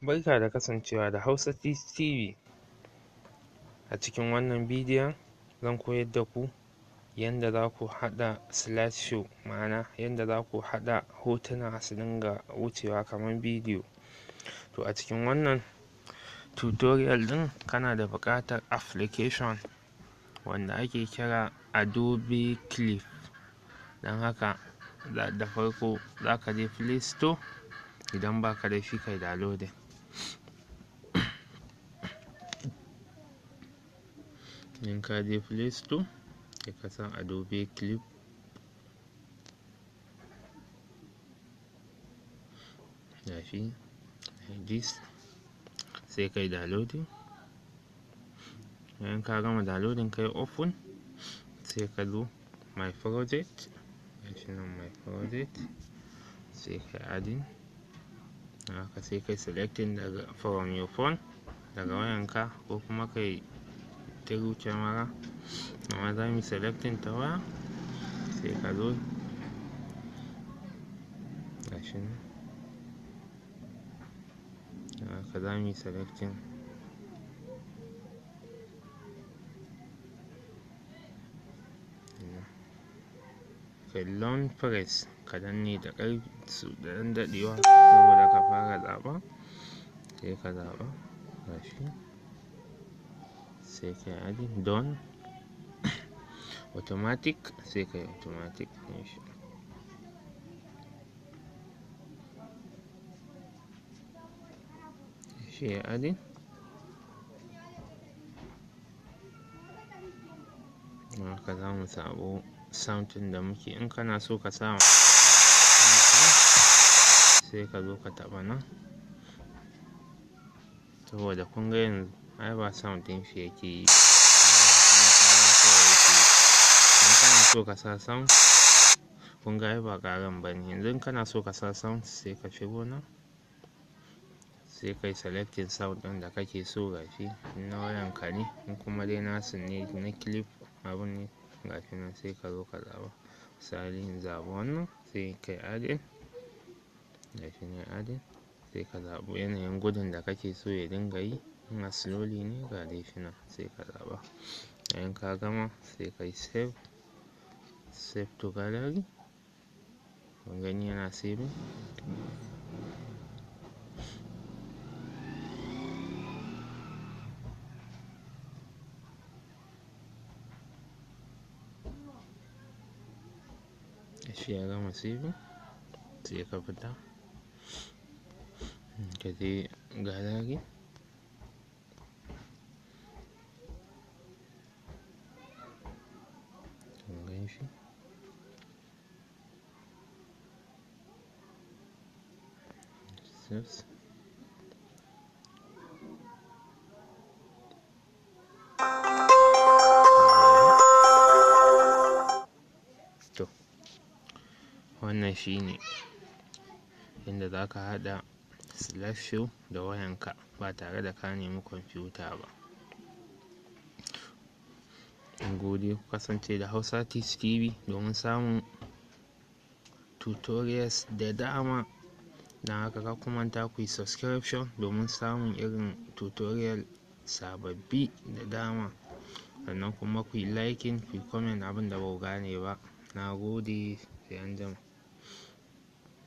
Barka da kasancewa da Hausa TV. A cikin wannan bidiyon zan koyar da ku yanda za ku haɗa slide show, ma'ana yanda za ku haɗa hotuna su dinga wucewa kamar bidiyo. To a cikin wannan tutorial ɗin kana da buƙatar application wanda ake kira Adobe Clip. Don haka da farko za ka je Play Store, idan ba ka da shi kai downloading. In ka je Play Store sai ka sa Adobe Clip, gashi like this, sai kai downloading. Bayan ka gama downloading kai open, sai ka zo my project, gashi nan my project, sai kai adding. Haka sai kai selecting daga from your phone, daga wayanka, ko kuma kai through camera, amma za mu selecting ta waya. Sai ka zo gashi nan, haka za mu selecting kai long press, ka danne da ƙarfi da ɗan daɗewa saboda ka fara zaɓa. Sai ka zaɓa gashi, sai kai adding, done, automatic, sai kai automatic ɗin shi. Shi ya adding. Haka za mu samu sound ɗin da muke. In kana so ka sa sai ka zo ka taɓa nan, saboda kun ga yanzu ai ba sound ɗin shi yake yi. In kana so ka sa sound, kun ga ai ba ƙaran ba ne. Yanzu in kana so ka sa sound sai ka shigo nan, sai kai selecting sound ɗin da kake so, gashi na wayanka ne, in kuma dai nasu ne na clip abun ne, gashi nan sai ka zo ka zaɓa. Misali in zaɓi wannan, sai kai adding, gashi nan adding, sai ka zaɓi yanayin gudun da kake so ya dinga yi, in a slowly ne ga dai shi nan sai ka zaɓa. Bayan ka gama sai kai save, save to gallery. Kun gani yana saving. Shi ya gama saving, sai ka fita ka je gallery. Kun gan shi, to wannan shine yanda za ka haɗa slide show da wayanka ba tare da ka nemi kwamfuta ba. Gode, ku kasance da Hausa TV domin samun tutorials da dama. Don haka kar ku manta ku yi subscription domin samun irin tutorial sababbi da dama. Sannan kuma ku yi liking, ku yi comment abin da ba ku gane ba. Na gode, sai anjima.